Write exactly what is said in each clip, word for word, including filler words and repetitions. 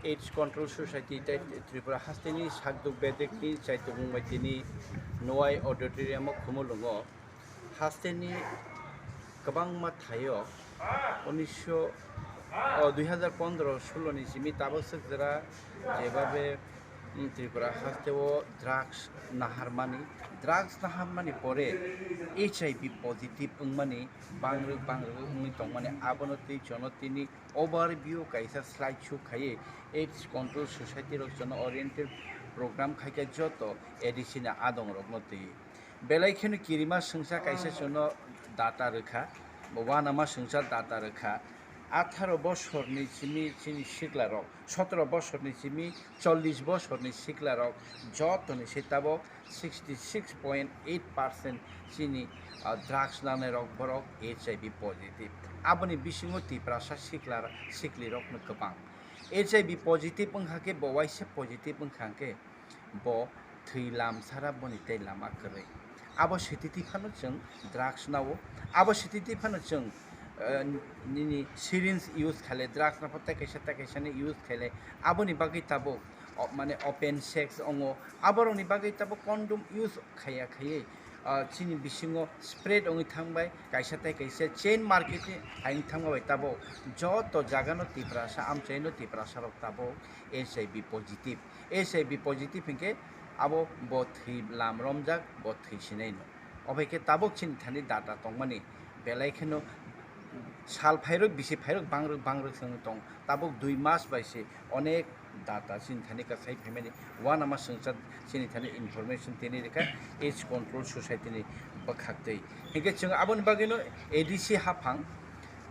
AIDS Control Society tei Tripura hasteni sakduk bedekni chaitumung bai tini Nwai Auditorium o Khumulwngo hasteni kwbangma thaio unisho, o, dui hazar pondro sulo ni simi tabuk swk jora jebabe, mm, Tripura hasteo drugs naharmani, drugs naharmani pore H I V positive wngmani bangrwk bangrwk wngwi tongmani, abono tei jono tini overview kaisa slide show khaiwi AIDS Control Society rok jono oriented program khaikha joto A D C ni adong rokno twi. Belai kheno kirima swngsa kaisa chwngno data rwkha, bo uanama swngsa data rwkha. Atharo bosorni simi chini siklarok, sotoro bosorni simi chollish bosorni siklarok jotoni se tabok sixty six point eight percent chini, ah, drugs nanairok borok H I V positive. Aboni bisingo Tiprasa sikla siklirokno kwbang. H I V positive wngkha khe bo waisa positive wngkha khe bo thwi lamsara boni tei lama kwrwi. Abo sititi phano chwng drugs nao, abo sititi phano chwng, eh, nini syringe use khaile, drugs no tei kaisa tei kaisa ni use khaile, aboni bagwi tabuk o-, mane open sex ongo, aborokni bagwi tabuk condom use khaiya khaiwi, ah, chini bisingo spread wngwi thangbai, kaisa tei kaisa chain market ni hai wngwi thangma bai tabuk joto jaga no Tiprasa amchaino Tiprasa rok tabuk H I V positive. H I V positive hinkhe abo bo thwi lam romjak, bo thwi sinai no. Obai khe tabuk chini thani data tongmani belai kheno sal phairok bisi phairok bangrok bangrok se wngwi tong. Tabuk dui mas bai se onek data chini thani kwsai phaimani uanama swngchar chini thani information tini rikha AIDS Control Society ni bwkhak twi. Hinkhe chwng aboni bagwino A D C haphang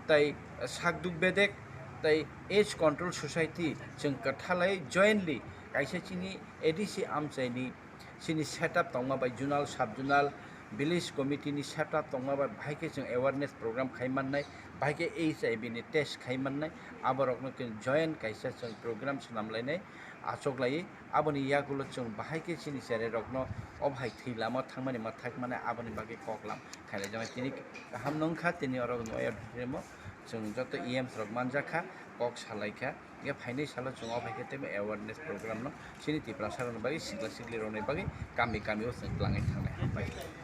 tai Sakduk Bedek tai AIDS Control Society chwng kwthalai jointly kaisa chini A D C amchaini chini setup tongma bai zonal, sub zonal, village committee ni setup tongma bai bahai khe chwng awareness program khai mannai, bahai khe H I V ni test khai mannai, aborokno chwng joint kaisa chwng program swnam lainai, achuk lai. Aboni yagulo chwng bahai khe chini cherai rokno o bahai thwi lama thangmani ma thakmani aboni bagwi koklam khailai jama tini kaham nungkha, tini oro no auditorium o chwng joto E Ms rok manjakha, kok salaikha. Hingke phainai salo chwng o phaikhe teibo awareness program no chini Tiprasa rokni bagwi, sikla sikli rokni bagwi kami kami o chwng twlangwi thangnai. Hambai.